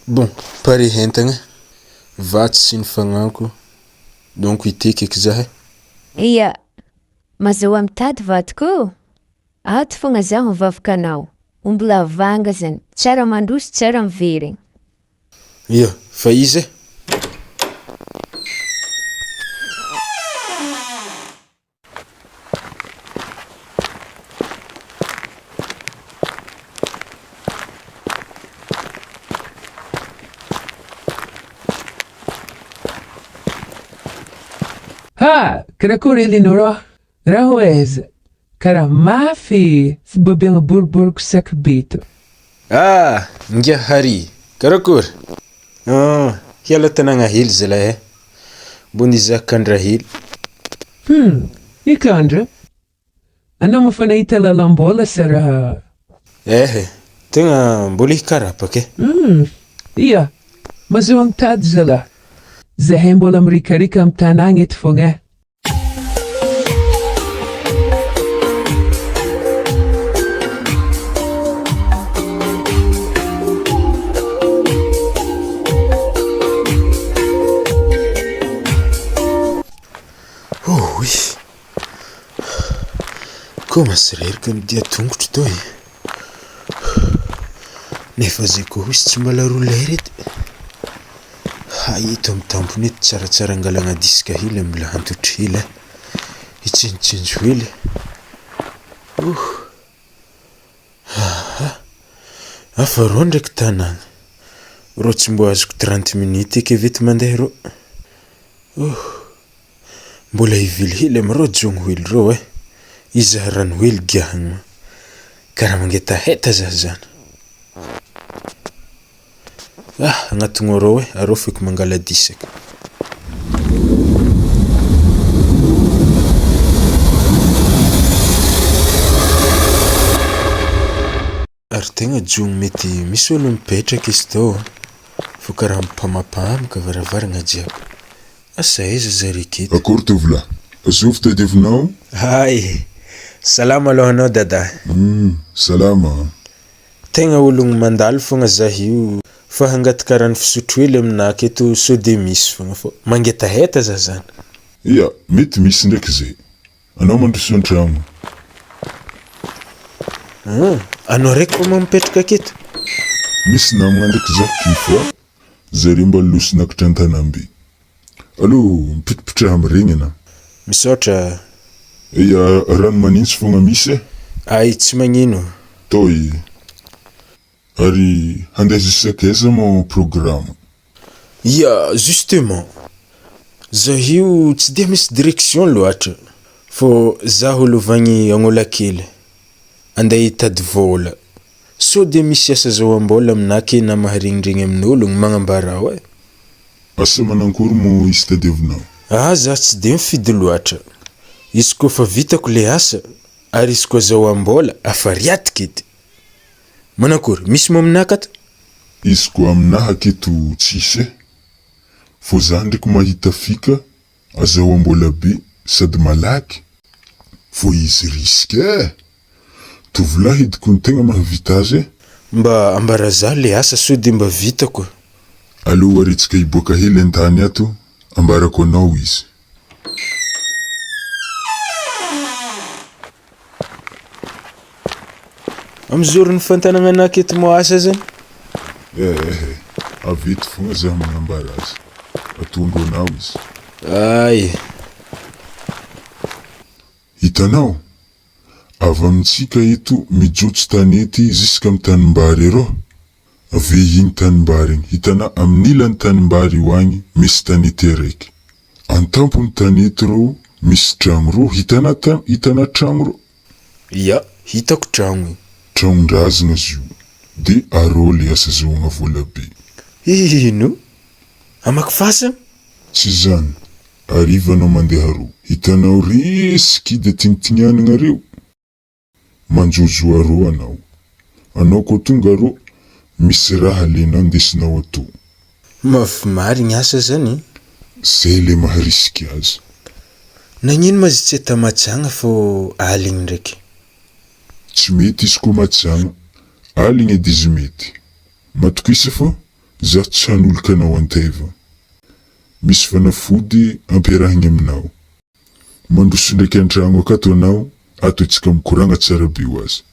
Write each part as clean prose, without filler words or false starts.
Bon, pare entagna, vatsy sy ny fagnanko, donc hiteky eky zah e. Ia, mazoa mitady vadiko ô! Ato fogna zaho mivavaka anao. Omby lavanga zany, tsara mandroso tsara miverigny. Ia, fa iza e? Ha! Karakory Elinor? Raha aiza? Karaha mafy fibabena boriboriko saky beto. Ah! Ingahy Harry! Karakory? Ah! Hiala tanàgna hely zalahy eh! Mbô nizaha kandra hely. Hum! I kandra? Anao moa fa nahita lalam-bola sa raha? Eh! Tegna mbola hikarapaka eh! Hum! Ia! Mazoa mitady zalahy. Zahay mbola mirikarika am tanàgna eto fogna eh! Oy! Koa masireraka ny dia tongotro tô e. Nefa zay koa hozy tsy mbola roa lera edy. Hay eto amin'ny tampony eto tsaratsara angalagna disque hely mbola hantotry hely eh. Hitsinjotsinjo hely. Ouh. Aha. Hafa rô ndraiky tanàgna. Rô tsy mbo azoko trente minutes eky avy eto mandeha rô. Ouh. Mbola hivily hely amireo jogno hely reo eh. Izaha rano hely giahagna. Karaha mangetaheta zah zany. Ah, agnatogno arô eh, arô feky mangala disaka. Ary tegna jogno mety misy olo mipetraka izy tô fô karaha mipamapamaka varavaragna jiaby. Asa aiza zare aketo? Akory tovolahy, azovy tadiavinao? Hay! Salama aloha anao dada. Hum, salama an. Tegna ologno mandalo fogna zah io fa hangataka rano fisotro hely aminah aketo sao de misy fogna fô mangetaheta zah zany. Ia, mety misy ndraiky zay. Anao mandroso an-tragno. Hum, anao raiky vao mipetraka aketo? Misy namagna ndraiky zah ty fa zare mba losonakitra an-tanambe. Allo, mipitripitraha amiregny anà. Misaotra. Ia, rano manintsy fogna misy e. Ay, tsy magnino. Toi. Ary handeha jusqu'à moa programme? Ia, justement. Zah io tsy dia misy direction loatra fô zah olo avy agny Agnolakely, andeha hitady vôla. Sao dia misy asa azahoam-bôla aminah ke na maharegnindregny amin'ologno, magnambarao e. Asa manankory moa izy tadiavinao? Ah zah tsy dia mifidy loatra. Izy koa fa vitako le asa ary izy koa azahoam-bôla, afa riatiko edy. Manankory, misy moa aminah akato? Izy koa aminah aketo tsisy e. Fô zah ndreky mahita fika azahoam-bola be sady malaky fô izy risque eh! Tovolahy edy ko ny tegna mahavita azy eh! Mba ambara zah le asa sao de mba vitako. Aleo ary tsika hiboaka hely antany ato ambarako anao izy. Am zoron'ny fantanagna anah aketo moa asa zany? Eh eh, avy eto fogna zah magnambara azy. Atondro anao izy. Ay. Hitanao? Avy amintsika eto mijotso tanety zisk'amy tanimbary arô. Ave igny tanimbary igny, hitanà amin'ilany tanimbary io agny misy tanety araiky. Antampony tanety rô misy tragno rô, hitanà ta hitanà tragno rô? Ya, hitako tragno io. Tragnon-drazagna izy io. De arô le asa azahoagna vola be. Ino? Hamaky fasana? Tsy zany. Hariva anao mandeha arô. Hitanao re sikidy atignitignianagna reo? Manjojo arô anao. Anao koa tonga arô, misy raha lenao ndesinao atô. Mafy marigny asa zany. Zay le maha-risque azy. Nagnino ma izy tsy ata majagna fô aligny ndraiky? Tsy mety izy koa majagna. Aligny edy izy mety. Matokisa fa. Za tsy hanoloka anao anteva. Misy fanafody ampiarahigny aminao. Mandroso ndraiky antragno akato anao, ato antsika mikoragna tsara be ho azy.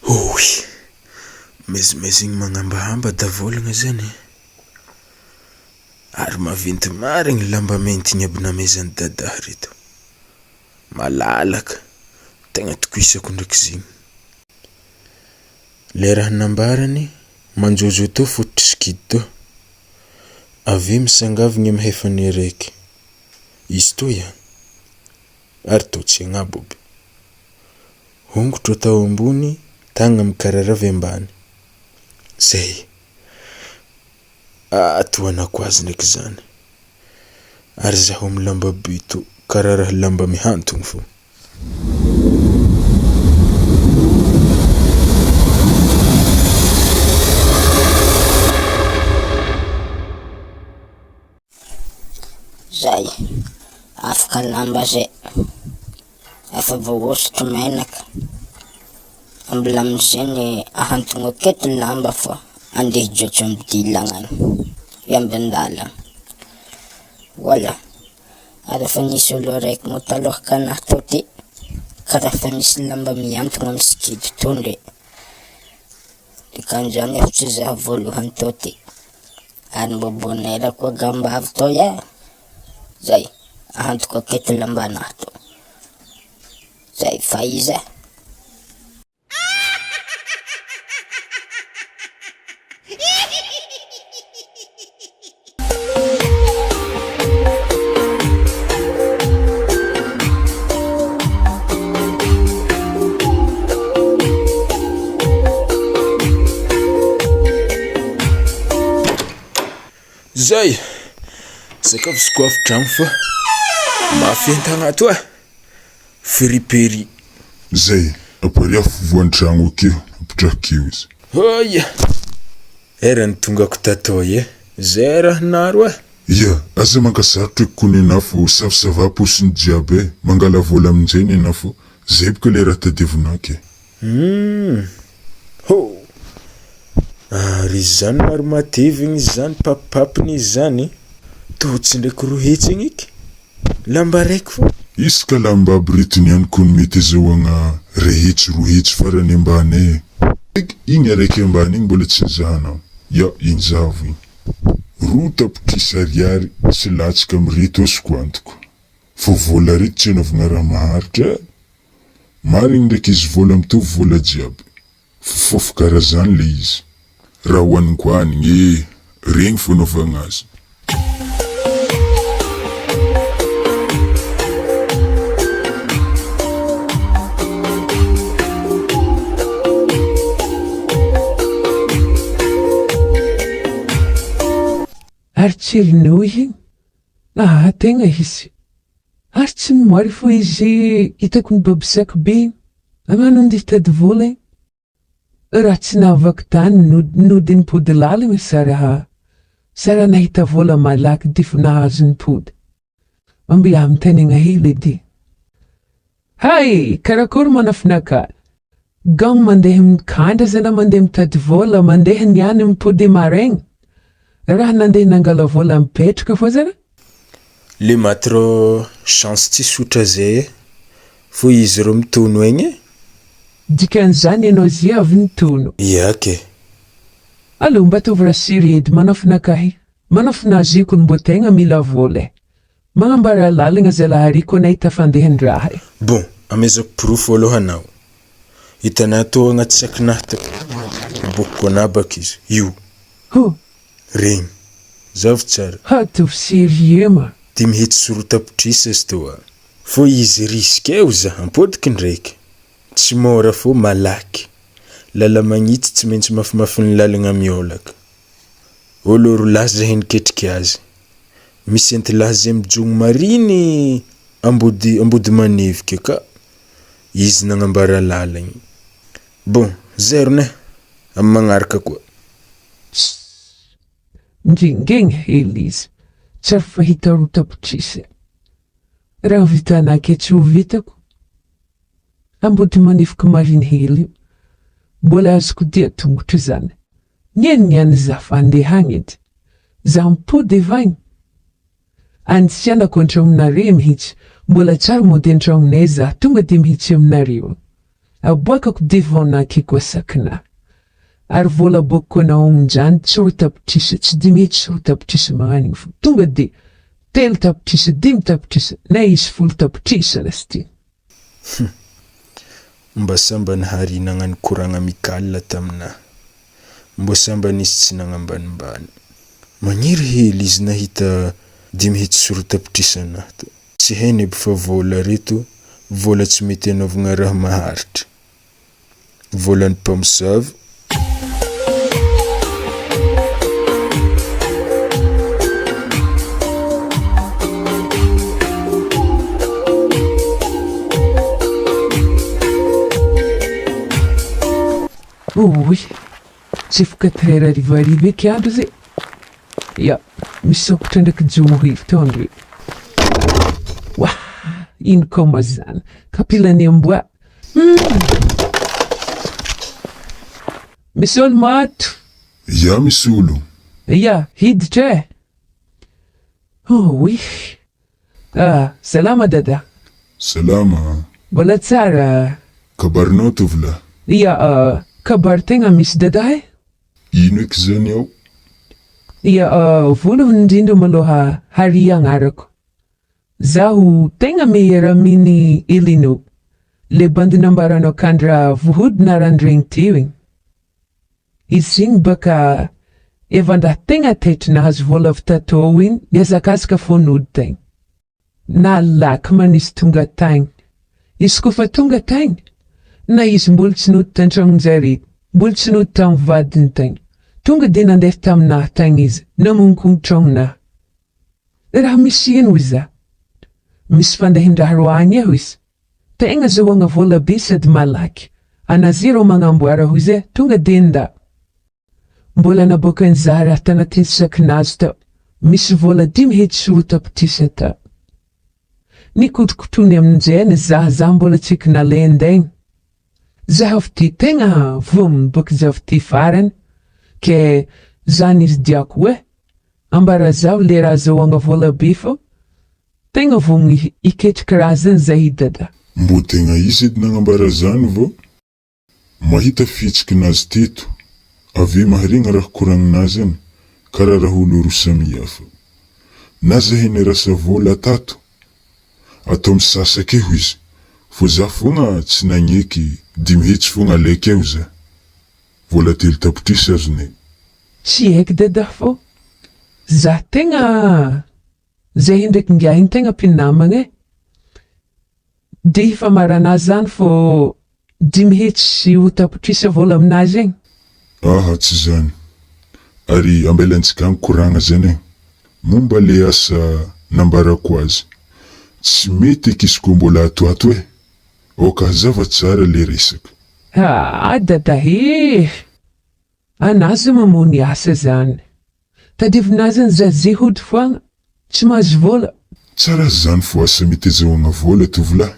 Oy! Mezimezign'ny magnambahamba davoligna zany e! Ary maventy marigny lamba maintigny aby namezan'i dada reto. Malalaka, tegna atokisako ndraiky zegny. Le raha nambarany, manjôjô tô fototry sikidy tô, ave misangavigny amy hefany araiky. Izy tô ihany, ary tô tsy agnabo aby. Hongotro atao ambony, tagnana mikarara avy ambany. Zay. Ah, tohanako azy ndraiky zany. Ary zaho amy lamba be tô, karaha raha lamba mihantogno fô. Zay, afaka lamba zay, efa voahosotro menaka, mbola amizegny ahantogno aketo lamba fô andeha hijotso amy dilagna agny, hiambin-dalagna. Voilà, ary efa nisy olo araiky moa taloha kanahy tô ty, karaha fa misy lamba mihantogno amy sikidy tô ndre, dikan'izany efa tsy zaho voalohany tô ty. Ary mbô bonera koa gambavy tô e! Zay, ahantoko aketo lambanah tô. Zay, fa iza e? Zay! Sakafo sy goavy tragno fa mafy entagna ato eh! Friperie. Zay, apariaho afovoan-tragno akeo, apitraho akeo izy. Hoia! Era ny tongako tatao e! Zay raha naro eh! Ia, aza mankasarotra eky ko nenah fô savisavà paosiny jiaby eh, mangala vola aminjay nenah fô zay boka le raha tadiavinah ke. Humm! Hô! Ary izy zany maro matevigny izy zany papipapiny izy zany, tô tsy ndraiky 200 igny eky, lamba raiky fô. Izy ka lamba aby reto niany kony mety azahoagna 100 200 farany ambany eh. Igny araiky ambany igny mbola tsy nizahanao. Ya, igny zahavo igny. 2 tapitrisa ariary tsy latsaka amin'ireto azoko antoka. Fa vola reto tsy anaovagna raha maharitra eh. Marigny ndraiky izy vola mitovy vola jiaby. Fofofo karaha zany le izy. Raha hoaninkoanigny eh, regny fanaovagna azy. Ary tsy rinoa igny. Aha, tegna izy. Ary tsy mimoary fô izy hitako mibaby sac be igny. Agnano andeha hitady vola igny. Raha tsy nahavaky tany nody nipody lalagna sa raha sa raha nahita vola malaky de efa nahazo nipody. Mba anontaniagna hely edy. Hay! Karakory manafinaka? Gang mandeha mikandra zala mandeha mitady vola mandeha niany mipody maraigna. Raha nandeha nangala vola mipetraka fô zala. Le maty rô chance tsy sotra zay e, fô izy rô mitono egny e. Dikan'izany ianao zia avy nitono. Ia ke. Allo mba ataovy rasira edy manafinakahy manafina azy kony mbô tegna mila vola e. Magnambara lalagna zalahy ary ko nahita fandehan-draha e. Bon, amezako porofo aloha anao. Hitanà tô agnaty sac-nahy tô. Aboakako anà baka izy. Io. Ho. Regny. Zavo tsara. Ataovy sérieux ma. 205 tapitrisa izy tô a. Fô izy risque eo za, ampodiko ndraiky. Tsy môra fô malaky. Lala magnitsy tsy maintsy mafimafin'ny lalagna miôlaka. Olo roa lahy zahay niketriky azy. Misy entilahy zay mijogno mariny ambody ambody manevika ka izy nagnambara lalagny. Bon, zerona e, amin'ny magnaraka koa. Ngengegny hely izy. Tsy ary fahita 2 tapitrisa. Raha vitanà ke tsy ho vitako. Ambodimanifiko mariny hely io. Mbola azoko dia tongotra izany. Niany niany za fa andeha agny edy. Za mipody avy agny. Any tsy anako an-tragnonareo mihitsy. Mbola tsara mody an-tragnonay za tonga dia mihitsy aminareo. Aboakako devant nake koa sakina. Ary vola aboakako anao amin'izany tsy 2 tapitrisa, tsy 2 tapitrisa magnan'igny fa tonga dia 3 tapitrisa, 5 tapitrisa, na izy 10 tapitrisa lasy ty. Mba sambany Hary nagnano koragna amical taminahy. Mbô sambany izy tsy nagnambanimbany. Magniry hely izy nahita 2 tapitrisa anahy to. Tsy hainy aby fa vola reto, vola tsy mety anaovagna raha maharitra. Volan'ny mpamosavy. Oy, tsy afaka 4 heures harivariva eky andro zay. Ya, misaotra ndraiky jono hely teo andro io. Wah, ino koa ma zany? Kapilany amboa. Misy olo mato. Ya, misy olo. Ya, hiditra e. Oh oui. Ah, salama dada. Salama. Mbola tsara. Kabarinao tovolahy. Ya, kabary tegna misy dada e. Ino eky zany ao? Ya, voalohany indrindra maloha Hary agnarako. Zaho tegna meilleur ami-ny Elino. Le bandy nambaranao kandra vohodina randregny teo igny. Izy igny baka efa tegna taitry nahazo vola avy tatô igny niazakazaka fô nody tegna. Nalaky manisy tonga tagny. Izy koa fa tonga tagny, na izy mbola tsy nody tan-tragnonjare, mbola tsy nody tamin'ny vadiny tagny. Tonga de nandeha taminahy tagny izy, namonkogno tragnonahy. Raha misy ino hoy za? Misy fandehan-draha ro agny e hoy izy. Tegna azahoagna vola be sady malaky. Anazy rô magnamboara hoy izy e, tonga de nda. Mbola naboakan'ny za raha tanatin'ny sakinazy tao. Misy vola 2 tapitrisa tao. Nikotrokotro amin'izay ny za, za mbola tsy haiko nalendegny. Za avy ty tegna voa boky za avy ty farany ke zany izy diako hoe ambara zaho le raha azahoagna vola be fô tegna vogny hiketriky raha zany zahay dada. Mbô tegna izy edy nagnambara zany vao? Mahita fihetsikinazy teto, avy eo maharegny raha koragninazy any, karaha raha olo roa samihafa. Na zahay nirasa vola tato, atao misasaky eo izy, fô za fogna tsy nagneky 500 fogna alaiky eo za. Vola 3 tapitrisa azonay. Tsy haiko dada fô za tegna zahay ndraiky ngiahy igny tegna mpinamagna e. De ifamarana zany fô 500 tapitrisa vola aminazy igny. Aha, tsy zany. Ary ambelantsika agny koragna zany e. Momba le asa nambarako azy. Tsy mety eky izy koa mbola atoato e. Aoka hazava tsara le resaka. Ah, dada e! Anazy mamono asa zany. Tadivinazy ny zaze hody foagna, tsy mahazo vola. Tsara zany fo asa mety azahoagna vola tovolahy.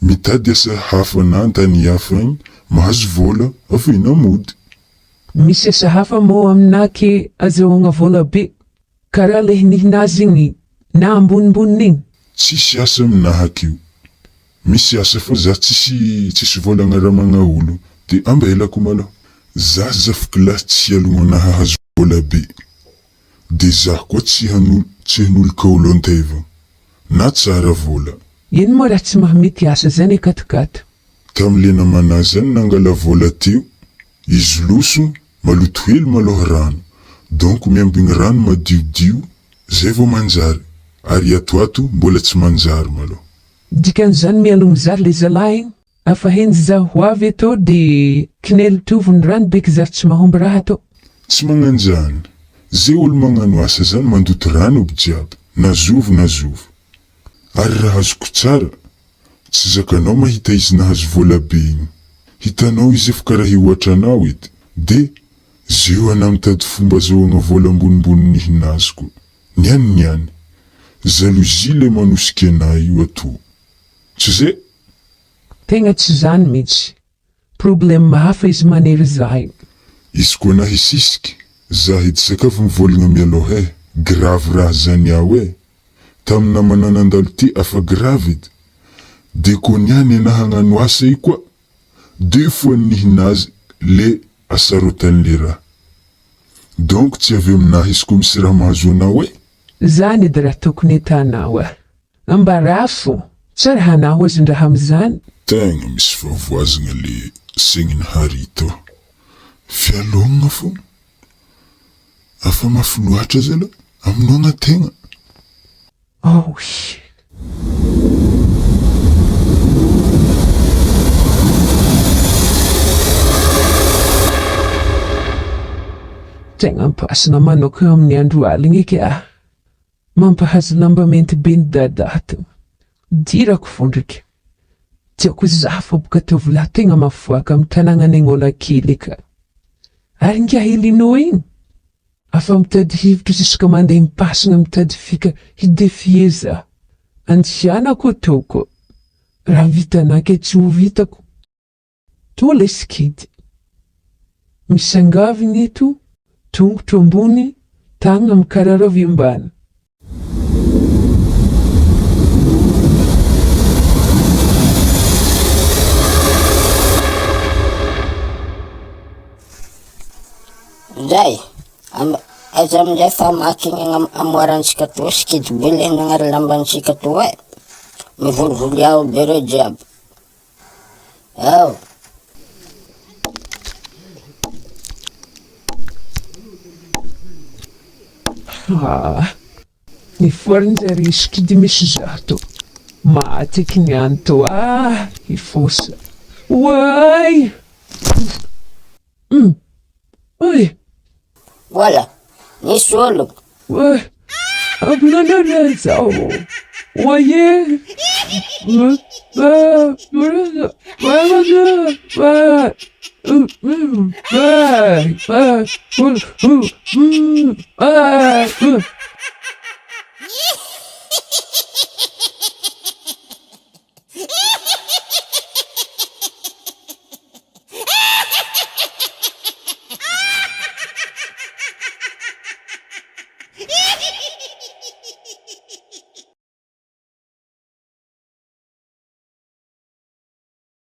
Mitady asa hafa na antany hafa agny mahazo vola avy eo mody. Misy asa hafa moa aminahy ke azahoagna vola be. Karaha le nihinazy igny na ambonimboniny igny. Tsisy asa aminahy akeo. Misy asa fô za tsisy tsisy vola agnaramagna olo de ambelako malôha. Za zafikilahy tsy hialogno anahy hahazo vola be. De za koa tsy hanolo tsy hanoloka olo anteva. Na tsara vola. Ino moa raha tsy mahamety asa zany akatokato? Tamile namana zany nangala vola teo, izy loso maloto hely malôha rano, donc miambigny rano madiodio zay vao manjary, ary atoato mbola tsy manjary malôha. Dikan'izany mialogno zary le zalahy igny. Afa henjy za ho avy atô de kinely tovony rano beky zary tsy mahomby raha atô. Tsy magnanjany. Zay olo magnano asa zany mandoto rano aby jiaby, na zovy na zovy. Ary raha azoko tsara, tsy zakanao mahita izy nahazo vola be igny. Hitanao izy efa karaha hihoatra anao edy. De, zeo anah mitady fomba azahoagna vola ambonimbony nihinazy koa. Niany niany. Jalousie le manosika anah io ato. Tsy ze? Tegna tsy zany mitsy. Problème hafa izy manery zahay. Izy koa anah hisisiky, za edy sakafo mivolagna mialoha eh, grave raha zany ao eh, tam namana nandalo ty afa grave edy, de ko niany anah hagnano asa io koa, deux fois nihina azy le asarotanle raha. Donc tsy avy aminah izy ko misy raha mahazo anao eh. Zany edy raha tokony atanao eh. Ambarafo, tsara hanao azon-draha amizany. Tegna misy fahavoazagna le segniny Harry tô. Fialogna fô. Afa mafy loatra zala amonoagna tegna. Oy. Tegna ampasina manoka amin'ny andro aligny eky ah. Mampahazo lamba mainty be ny dada ato. Dirako fondriky. Tiako za fô boka tovolahy tegna mafoaka am tanagnan'i Angola kely ka. Ary ingahy Lino igny? Afa mitady hevitra jusque mandeha mipasina mitady fika hi defier za. Andianako ataoko. Raha vitanà ke tsy ho vitako. Toa ilay sikidy. Misangavy ny eto, tongotro ambony, tagnana mikarara avy ambany. Ndray, aiza amizay famaky igny amoarantsika toa sikidy be le nagnary lambantsika toa e. Mivorivory ao be reo jiaby. Ao. Ah, ny foarinjare sikidy misy zato. Maty ny anto ah, hifosa. Oay! Oy! Voilà, nisy olo. Oay! Ampinanareo zao. Oye!